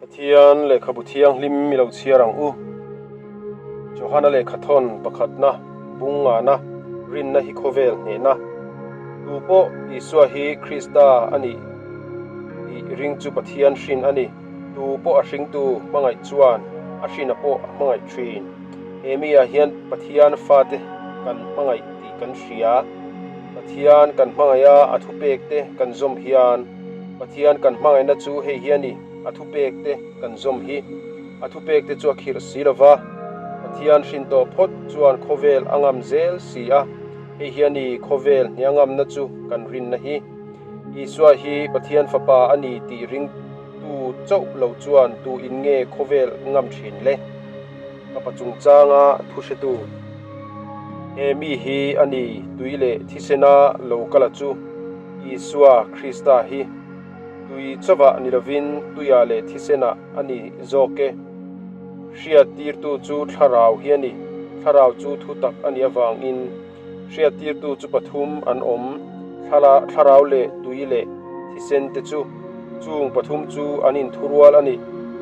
Pathian lehkhabu thianghlim i lo chhiar ang u. Johana lehkhathawn pakhatna, bung ngana, rinna hi khawvel hnehna. Tu pawh Isua hi Krista a nih tih ring chu Pathian hrin a ni. Tu pawh a hringtu hmangaih chuan a hrina pawh a hmangaih thin. He mi ah hian Pathian fate kan hmangaih tih kan hria. Pathian kan hmangaih a, a thupek te kan zawm hian Pathian kan hmangaihna chu hei hi a ni, a thupek te kan zawm hi. A thupek te chu a khirh si lo va, Pathian hrin tawh phawt chuan khawvel a ngam zel si a, hei hi a ni khawvel hniangamna chu kan rinna hi. Isua hi Pathian Fapa a ni tih ringtu chauh lo chuan tu in nge khawvel ngam thin le? Ka pa chungchanga thu hretu he mi hi a ni tui leh thisena lo kala chu Isua Krista hi tui chauhah ni lovin tuiah leh thisenah a ni zawk e. Hriattirtu chu thlarau hi a ni, thlarau chu thutak a nih avangin. Hriattirtu chu pathum an awm, thla, thlarau leh tui leh thisen te chu. Chung pathum chu an inthurual a ni.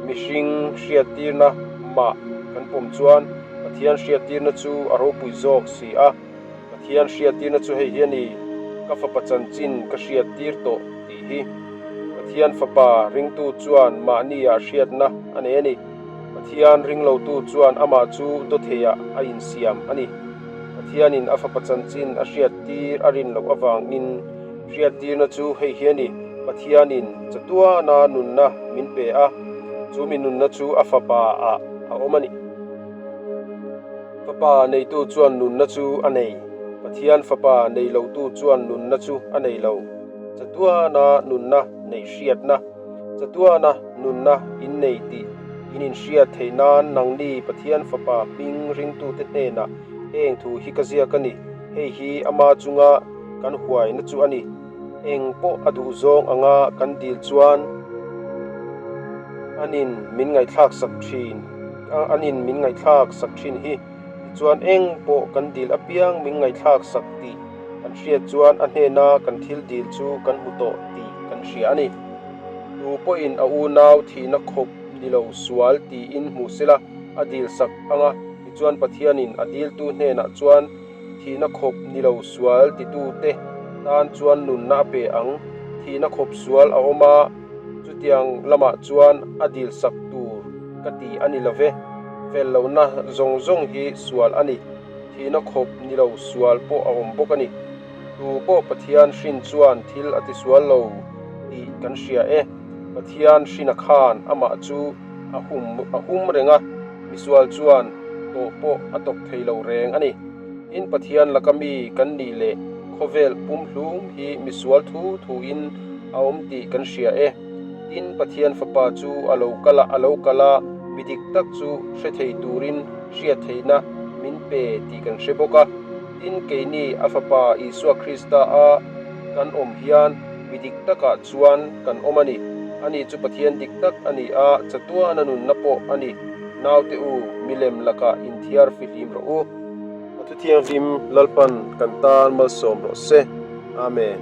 Mihring hriattirna mah kan pawm chuan Pathian hriattirna chu a ropui zawk si a. Pathian hriattirna chu hei hi a ni, Ka fapa chanchin ka hriattir tawh tih hi. Pathian fapa ringtu chuan mahniah hriatna a nei a ni. Pathian ringlotu chuan amah chu dawtheiah a insiam a ni. Pathianin a fapa chanchin a hriattir a rin loh avangin hriattirna chu hei hi a ni, Pathianin chatuana nunna min pe a, chu mi nunna chu a fapa ah a awm a ni. Fapa neitu chuan nunna chu a nei, Pathian fapa nei lotu chuan nunna chu a nei lo. Chatuana nunna neih hriatna. Chatuana nunna in nei tih in inhriat theih nan nangni Pathian Fapa hming ringtute hnenah heng thu hi ka ziak a ni. Hei hi ama chunga kan huaina chu a ni. Eng pawh a duh zawng anga kan dil chuan anin min ngaihthlak sak thin anin min ngaihthlak sak thin hi. Tichuan eng pawh kan dil apiang min ngaihthlak sak tih kan hriat chuan a hnena kan thil dil chu kan hmu tawh tih kan hria a ni. Tu pawhin a unau thihna khawp ni lo sual tiin hmu sela a dil sak ang a, tichuan Pathianin a diltu hnenah chuan thihna khawp ni lo sual titute tan chuan nunna a pe ang. Thihna khawp sual a awm a, chutiang lamah chuan a dil sak tur ka ti a ni lo ve. Fel lohna zawng zawng hi sual a ni. Thihna khawp ni lo sual pawh a awm bawk a ni. Tu pawh Pathian hrin chuan thil a tisual lo tih kan hria e. Pathian hrina khan amah chu a hum a hum reng a, misual chuan tawh pawh a tawk thei lo reng a ni. Tin, Pathian laka mi kan nih leh khawvel pumhlum hi misual thu thuin a awm tih kan hria e. Tin, Pathian Fapa chu a lo kal a, a lo kal a, mi dik tak chu hre thei turin hriat theihna min pe tih kan hre bawk a. Tin, keini a Fapa Isua Krista a kan awm hian mi dik takah chuan kan awm a ni. Ani chu Pathian dik tak a ni a, chatuana nunna pawh a ni. Naute u, milem lakah inthiar fihlim rawh u. A thuthianghlim Lalpan kan tan malsawm rawh se. Amen.